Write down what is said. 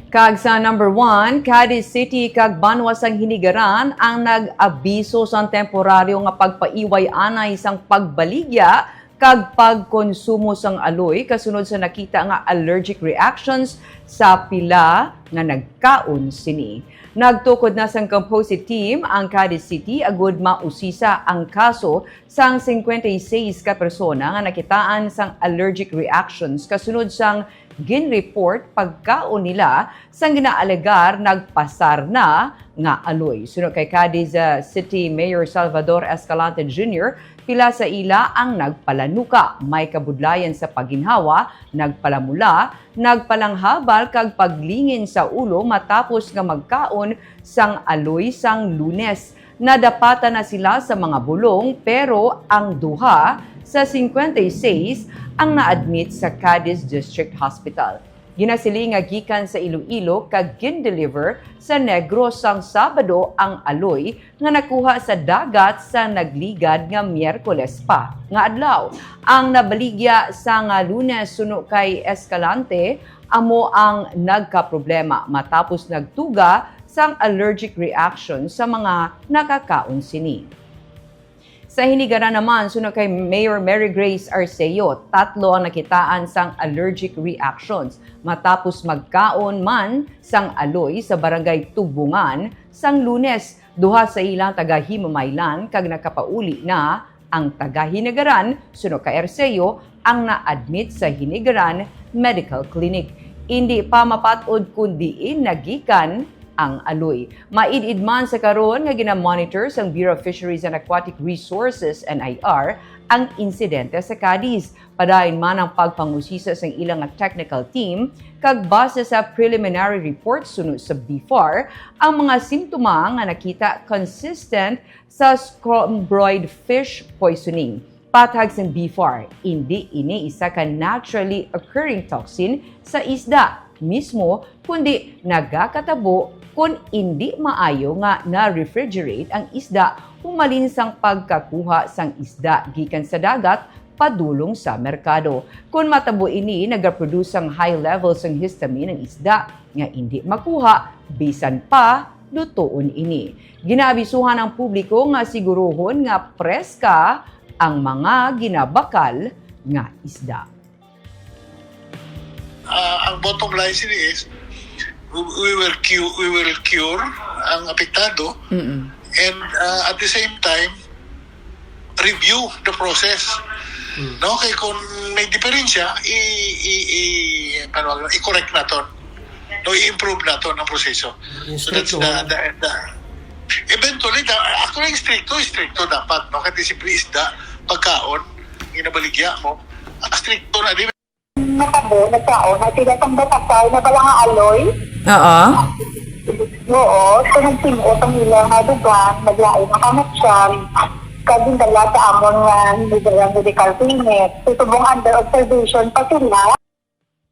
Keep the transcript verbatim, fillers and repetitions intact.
Kag sa number one, Cadiz City kag banwa sang Hinigaran ang nag-abiso sang temporaryo nga pagpaiway anay sang pagbaligya kag pagkonsumo sang aloy kasunod sa nakita nga allergic reactions sa pila nga nagkaon sini. Nagtukod na sang composite team ang Cadiz City agud mausisa ang kaso sang singkwenta y seis ka persona nga nakitaan sang allergic reactions kasunod sang ginreport pagkaon nila sang ginaalegar nagpasar na nga aloy. Suno kay Cadiz, uh, City Mayor Salvador Escalante Junior, pila sa ila ang nagpalanuka, may kabudlayan sa pagginhawa, nagpalamula, nagpalanghabal kag paglingin sa ulo matapos nga magkaon sang aloy sang Lunes. Nadapatan na sila sa mga bulong, pero ang duha sa singkwenta y seis ang na-admit sa Cadiz District Hospital. Ginasiling nga gikan sa Iloilo kag gin-deliver sa Negros sang Sabado ang aloy nga nakuha sa dagat sa nagligad nga Miyerkules pa nga adlaw. Ang nabaligya sang Lunes, suno kay Escalante, amo ang nagkaproblema matapos nagtuga sang allergic reaction sa mga nakakaon sini. Sa Hinigaran naman, suno kay Mayor Mary Grace Arceo, tatlo ang nakitaan sang allergic reactions matapos magkaon man sang aloy sa Barangay Tugbungan sang Lunes. Duha sa ilang taga-Himamaylan kag nakapauli na. Ang taga-Hinigaran, suno kay Arceo, ang na-admit sa Hinigaran Medical Clinic. Indi pa mapat-od kon diin nagikan ang aloy. Maid-id man sa karon nga gina-monitor sang Bureau of Fisheries and Aquatic Resources, N I R, ang insidente sa Cadiz. Padayon man ang pagpangusisa sang ila nga technical team, kag base sa preliminary report suno sa BFAR, ang mga simptoma nga nakita consistent sa scombroid fish poisoning. Pathag sang BFAR, indi ini isa ka naturally occurring toxin sa isda mismo, kundi nagakatabo kon indi maayo nga na-refrigerate ang isda humalin sang pagkakuha sang isda gikan sa dagat padulong sa merkado. Kon matabo ini, nagaproduce sang high levels sang histamine ang isda, nga indi makuha bisan pa lutoon ini. Ginaabisuhan ang publiko nga siguruhon nga preska ang mga ginabakal nga isda. Ah, ang bottom line sini is, we, we will cure, we will cure ang apektado, Mm-mm. and, ah, at the same time, review the process. No, kay kung may diferensya, i i i paano, i-correct naton. No, i-improve naton ang proseso. So that's the, Instrikto. the, the eventually, the, actually, stricto, stricto dapat, no? Kasi siyempre isda, pagkaon, ginabaligya mo. Ang stricto na, di Natabo, nagkaon, na sila sang batakay na bala nga aloy. Oo. Oo, so nagtin-o ang ila nga dugan, naglain ang kamatsyag, kag gindala sa amon nga Hinigaran Medical Clinic. So, subong under observation pa sila,